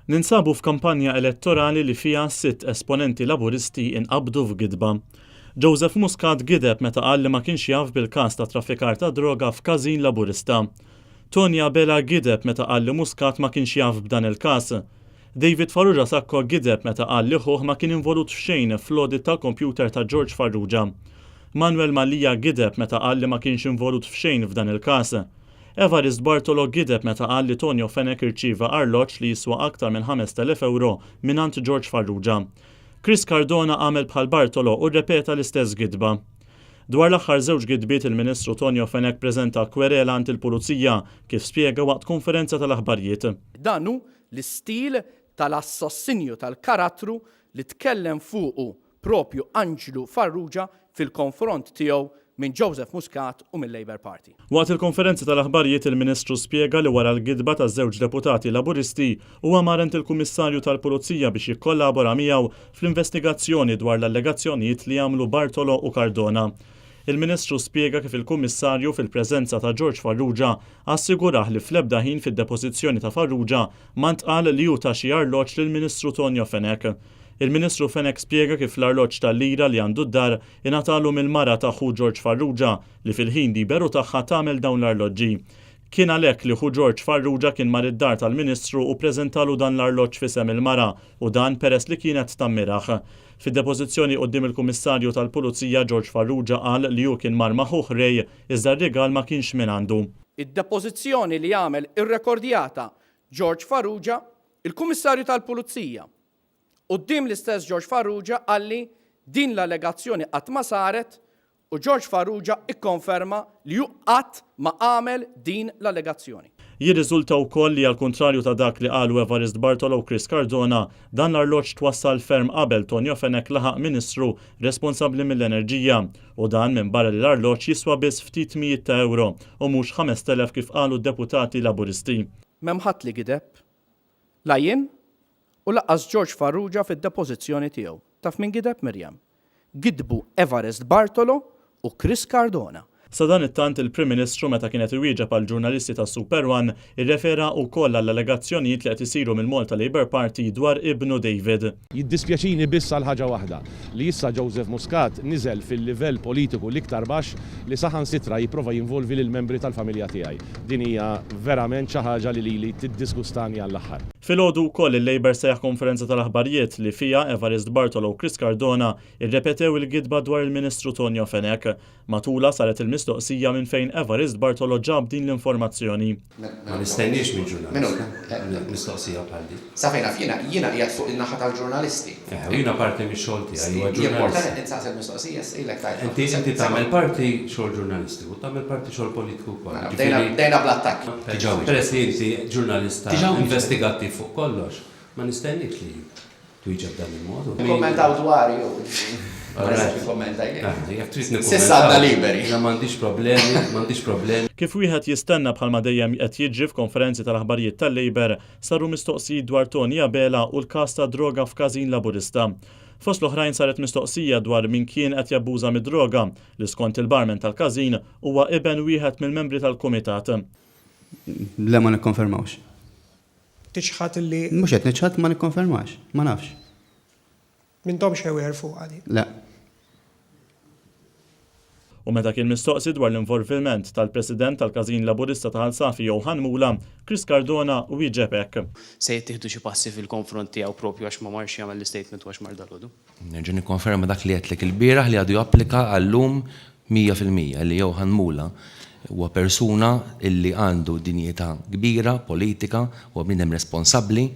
Ninsabu f'kampanja elettorali li fiha sitt esponenti Laburisti inqabdu f'gidba. Joseph Muscat gideb meta qal li ma kienx jaf bil-każ ta' traffikar ta' droga f'każin Laburista. Toni Abela gideb meta qal li Muscat ma kienx jaf b'dan il-każ. David Farrugia Sacco gideb meta qal li ħuh ma kien involut f'xejn fl-audit tal-kompjuter ta' George Farrugia. Manuel Mallia gideb meta qal li ma kienx involut f'xejn f'dan il-każ. Evarist Bartolo gideb meta qal li Tonio Fenech irċieva arloġġ li jiswa aktar minn 5,000 ewro mingħand George Farrugia. Chris Cardona għamel bħal Bartolo u rrepeta l-istess gidba. Dwar l-aħħar żewġ gidbiet il-Ministru Tonio Fenech preżenta kwerela għand il-Pulizija, kif spjega waqt konferenza tal-aħbarjiet. Dan hu l-istil tal-assassinju tal-karattru li tkellem fuqu proprju Anġlu Farrugia fil-konfront tiegħu minn Joseph Muscat u mil-Labour Party. Waqt il-konferenza tal-aħbarijiet il-Ministru spjega li wara l-gidba taż-żewġ deputati Laburisti huwa mar għand il-Kummissarju tal-Pulizija biex jikkollabora miegħu fl-investigazzjoni dwar l-allegazzjonijiet li għamlu Bartolo u Cardona. Il-Ministru spjega kif il-Kummissarju fil-preżenza ta' George Farrugia assigurah li fl-ebda ħin fid-depożizzjoni ta' Farrugia ma ntqal li hu ta xi arloġġ lill-Ministru Tonio Fenech. Il-Ministru Fenech spjega kif l-arloġġ tal-lira li għandu d-dar ingħatalu mill-mara ta' ħu George Farrugia li fil-ħin liberu tagħha tagħmel dawn l-arloġġi. Kien għalhekk li ħu George Farrugia kien mar id-dar tal-Ministru u ppreżentalu dan l-arloġġ f'isem il-mara u dan peress li kienet tammirah. Fid-depożizzjoni quddiem il-Kummissarju tal-Pulizija George Farrugia qal li hu kien mar ma' ħuh Ray iżda r-rigal ma kienx mingħandu. Id-depożizzjoni li għamel irrekordjata George Farrugia, il-Kummissarju tal-Pulizija, Quddiem l-istess George Farrugia qalli din l-allegazzjoni qatt ma saret u George Farrugia ikkonferma li hu qatt ma għamel din l-allegazzjoni. Jirriżulta wkoll li għall-kuntrarju ta' dak li qalu Evarist Bartolo u Chris Cardona, dan l-arloġġ twassal ferm qabel Tonio Fenech laħaq Ministru responsabbli mill-Enerġija u dan minbarra li l-arloġġ jiswa biss ftit mijiet ta' ewro u mhux 5,000 kif qalu d-deputati Laburisti. M'hemm ħadd li gideb. La jien u lanqas George Farrugia fid-depożizzjoni tiegħu. Taf min gideb, Miriam? Gidbu Evarist Bartolo u Chris Cardona. Sadanittant il-Prim Ministru meta kien qed iwieġeb għall-ġurnalisti ta' Super One irrefera wkoll għall-allegazzjonijiet li qed isiru mill-Malta Labour Party dwar ibnu David. Jiddispjaċini biss għal ħaġa waħda, li issa Joseph Muscat niżel fil-livell politiku l-iktar baxx li saħansitra jipprova jinvolvi lill-membri tal-familja tiegħi. Din hija verament xi ħaġa li lili tiddisgustani għall-aħħar. Filgħodu wkoll il-Labour sejjaħ konferenza tal-aħbarijiet li fiha Evarist Bartolo u Chris Cardona rrepetew il-gidba dwar il-Ministru Tonio Fenech. Matulha saret il-mistoqsija minn fejn Evarist Bartolo ġab din l-informazzjoni. Ma nistenniex minn ġurnalista mistoqsija bħal din. Sa fejn naf jiena, jiena qiegħed fuq in-naħa tal-ġurnalisti. Eħe, u jiena parti mix-xogħol tiegħi huwa ġurnalist. Jimportani qed insaqsi l-mistoqsija, issa ilek tgħid. Inti inti tagħmel parti xogħol ġurnalistiku, tagħmel parti xogħol politiku wkoll. Mela, bdejna bdejna bl-attakk. Peress li inti ġurnalista investigattiv fuq kollox, ma nistenniex li Twieġeb b'dan il-mod. Ikkommentaw dwari u ma nistax nikkommenta jien. Jekk trid nikkommenta. S'issa għadna liberi. Jiena m'għandix problemi, m'għandix problemi. Kif wieħed jistenna bħalma dejjem qed jiġri f'konferenzi tal-aħbarijiet tal-Labour, saru mistoqsijiet dwar Toni Abela u l-każ tad-droga f'każin Laburista. Fost l-oħrajn saret mistoqsija dwar min kien qed jabbuża mid-droga, li skont il-barman tal-każin huwa iben wieħed mill-membri tal-kumitat. Le ma nikkonfermawx. Tiċħad li. Mhux qed niċħad, ma nikkonfermax. Ma nafx. M'intomx aware fuqha din? Le. U meta kien mistoqsi dwar l-involviment tal-President tal-Każin Laburista ta' Ħal Safi Johann Mula, Chris Cardona wieġeb hekk. Se jittieħdu xi passi fil-konfront tiegħu propju għax ma marx jagħmel l-istatement u għax mar dalgħodu? Nerġa' nikkonferma dak li għedtlek ilbieraħ li għadu japplika għal-lum 100%, li Johann Mula huwa persuna illi għandu dinjità kbira politika, huwa bniedem responsabbli.